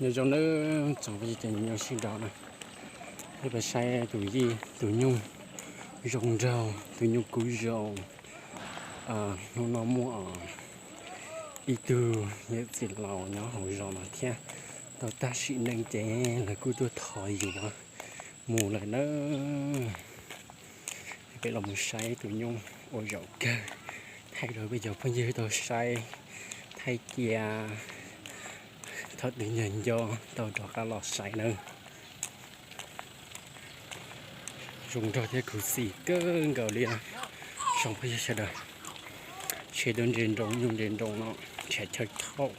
Nyob zoo nawb tsoom phooj ywg cov nyob sib nraud na, peb pais saib tus yij tus nyuj zoo nraug, tus nyuj kub zoo. Hnub no muaj ib tug yawm txiv laus nyob hauv zos no thiab, tau tag sim neej ces lawv kuj tuaj thov yus no mus lawm nawb. Peb los mus saib tus nyuj ua zaum kawg, thaij rau peb cov phooj ywg tau saib, thaij cia thaum twg nco nco tau rov qab los saib nawb. Zoo nraug thiab khuv xim kawg nkaus li tsoom phooj ywg sawv daws. Tsheb tuaj nres nroos, nyuj nres nroos no, tshav chaw thaum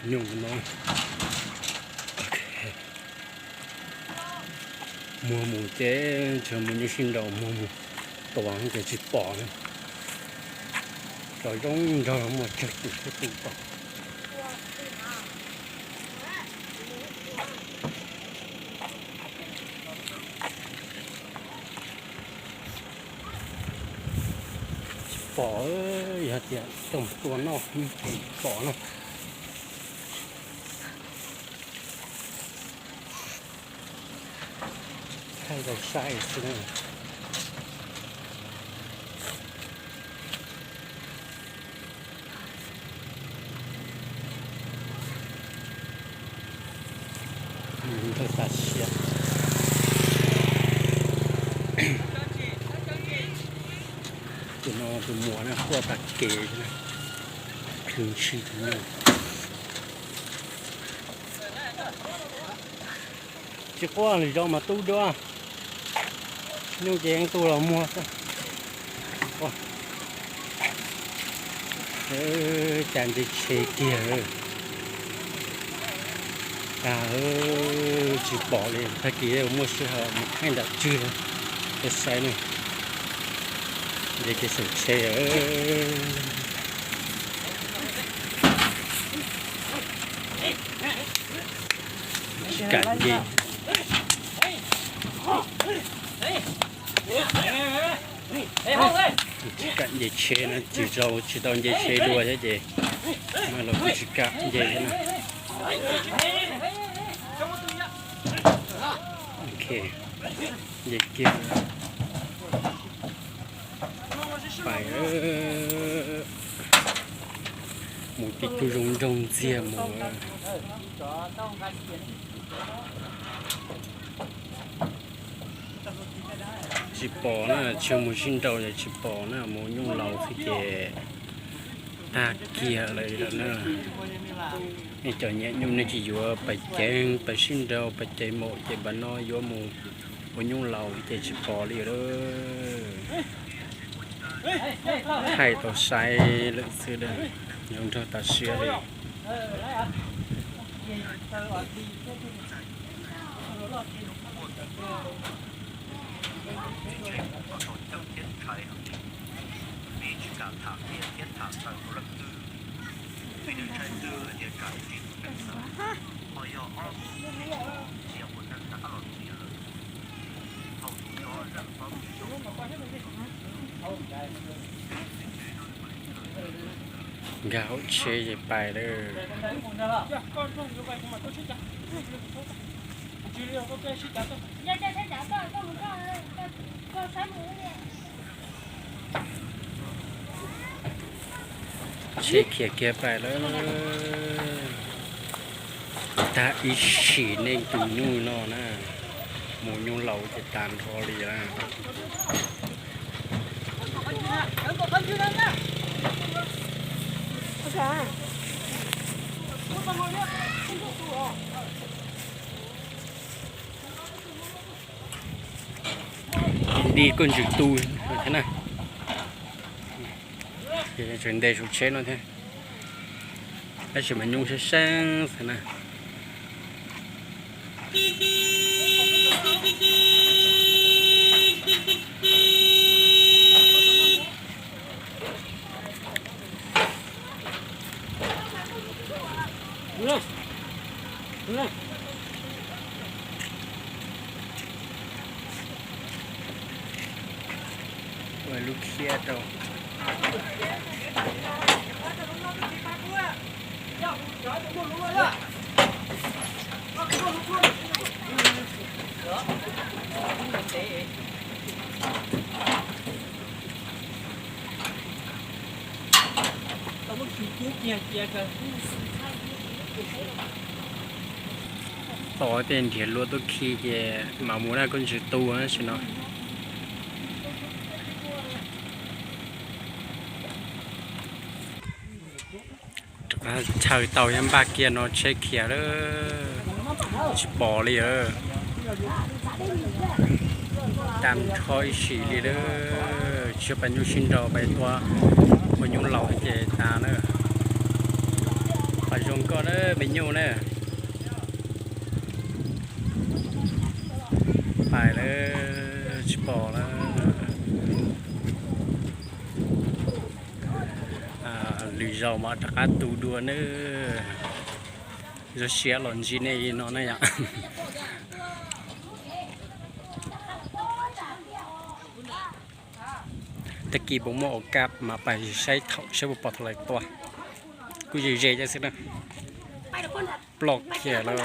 nyuj no. Muag mus ces tsuas muaj nyuj sib nraus, muag mus tuav ces tsis pom na. Cov zoo nraug muaj tsawg tus thiab tus pom. Tsis pom, yog tias coj mus tua noj ces tsis pom na. Thaij rau saib xwb na. Nrog tas siab. Tus no tus muam na quaj tas kev, khwv ntshis tus nyuj. Tsis quaj lwm zaus mas tub dua. Nyuj ces yeej tu los muag xwb. Cas nce tsheb kiag. Tsis pom li, tag kis muaj sij hawm mus thaij nram tswg, peb saib ne. Nce kev xauv tsheb. Tsis kam nce. Tsis kam nce tsheb na, tsis tau, tsis tau nce tsheb dua thiab ces mas los kuj tsis kam nce thiab na. Ok, nce kiag. Pais, mus tib tug zoo nraug ntxiag mus. Tsis pom na, tsis mus sib nraus ces tsis pom na, mus nyuj laus xwb ces tag kiag lawm na. Nej cov nyiam nyuj nej tsis yuav pais ceev, pais sib nraus, pais ceev maum ces npaj no yuav mus ua nyuj laus ces tsis pom li lawm. Thaij tau saib lawm xwb, zoo nraug tas siab li. Nkag hauv tsheb ces pais lawm. Tsheb khiav kiag pais lawm. Tag ib sim neej tus nyuj no na, mus nyuj laus ces tag nrho li na. Di koj ntsws tu thiab na. Ces tseem ntes saum tsheb no thiab. Tab sis mas nyuj sab sab xwb na. Ua lub khiab rau. Tos tej nrhiav luag tuaj khi ces mam mus na, koj ntsws tu tab sis no. Rov qab chaw tau thiab, npaj kiag no tsheb khiav lawm, tsis pom li lawm. Tag nrho ib sim li lawm, tsis pais nyuj sib nraus, pais tua ua nyuj laus ces tas na. Pais zoo koj na me nyuj na. Pais lawm, tsis pom lawm. Lwm zaus mas rov qab tu dua nawb. Zoo siab los ntsib nej li no na yom. Tag kis puas muaj ua kaj mas pais saib thaum saib puas pom thaum lawv tua. Kuj ze ze xwb na. Ploj khiav lawm.